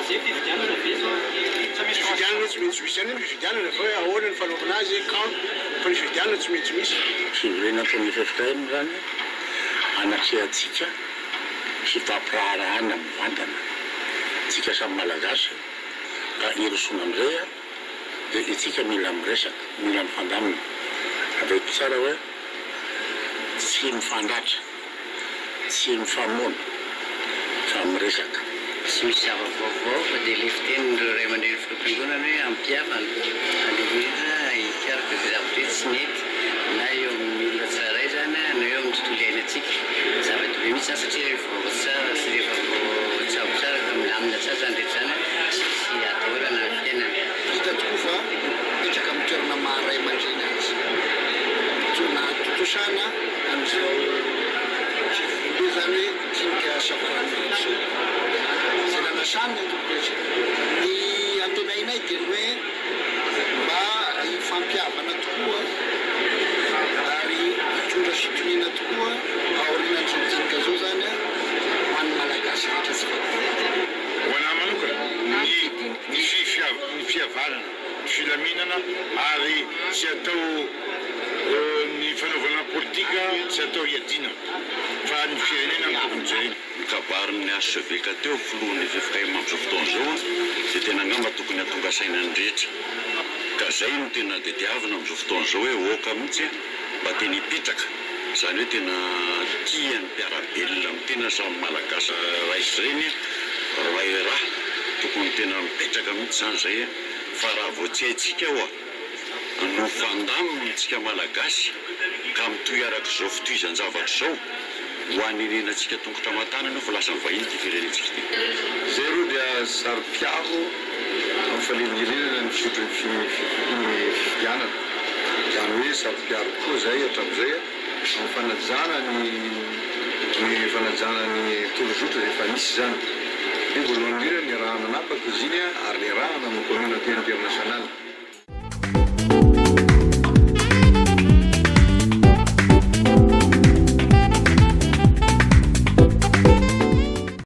Zay fifidianana ve zao? Sa misy Fifidianana tsy maintsy misy ihany ny fifidianana, fa hoe ahoana ny fanaovana azy, quand, fa ny fifidianana tsy maintsy misy. Fivoriana ataon'ny ffkm izany anatrehantsika fifampiraharahana mivantana tsika samy Malagasy ka hirosoana amin'izay dia itsika mila miresaka, mila mifandamina. Averiko tsara hoe tsy mifandratra. Tsy mifamono fa miresaka. Tsy misy zava-baovao fa dia ilay fitenin'ireo ray aman-dreny filoham-piangonana hoe hampihavana, aleo indrindra hikaroka izay zavatra hoe tsy nety na eo amin'ny olona tsirairay izany na eo amin'ny tontolo iainantsika. Zava-dehibe mihitsy izany satria rehefa voatsara sy rehefa voatsabo tsara ka milamina tsara izany rehetra izany tsisy atahorana ny fiainana. Hita tokoa fa mipetraka amin'ny toerana maha ray aman-dreny azy. Nahatontosana an'izao fivoriambe izany hoe dinika savaranonando izao. Izay nanasany ny antoko rehetra. Ny antenainay dia ny hoe mba hifampihavana tokoa ary hitondra fitoniana tokoa aorianan'izao dinika izao izany ho an'ny Malagasy rehetra tsy faty. Ho anà manokana, ny ny ny fihavanana, ny filaminana ary tsy atao ny fanaovana politika tsy atao hiadiana fa ny firenena no tokony jerena. Ny kabarin'ny Archevêque teo, filohan'ny ffkm amin'izao fotoana izao dia tena angamba tokony hahatonga saina ny rehetra. Ka izay no tena tediavina amin'izao fotoana izao hoe aoka mihitsy mba tena hipetraka, izany hoe tena tia ny mpiara-belona amin'ny tena samy Malagasy ray sy reny, ray ra, tokony tena mipetraka mihitsy izany izay fa raha vao tsy haintsika hoa no fandamina tsika Malagasy ka mitohy araka izao fitohizan-javatra izao ho hanenenantsika tongotra aman-tanana io fa lasa mivahiny ity firenentsika ity. Zay aloha dia saro-piaro amin'ny fanelingelenana ny fizotry ny fifidianana. Izany hoe saro-piaro koa zay hatramin'izay amin'ny fanajana ny ny fanajana ny tondrozotra izay efa nisy izany. Dia voalohany indrindra niarahana nanapaka izy iny ary niarahana amin'ny communauté internationale.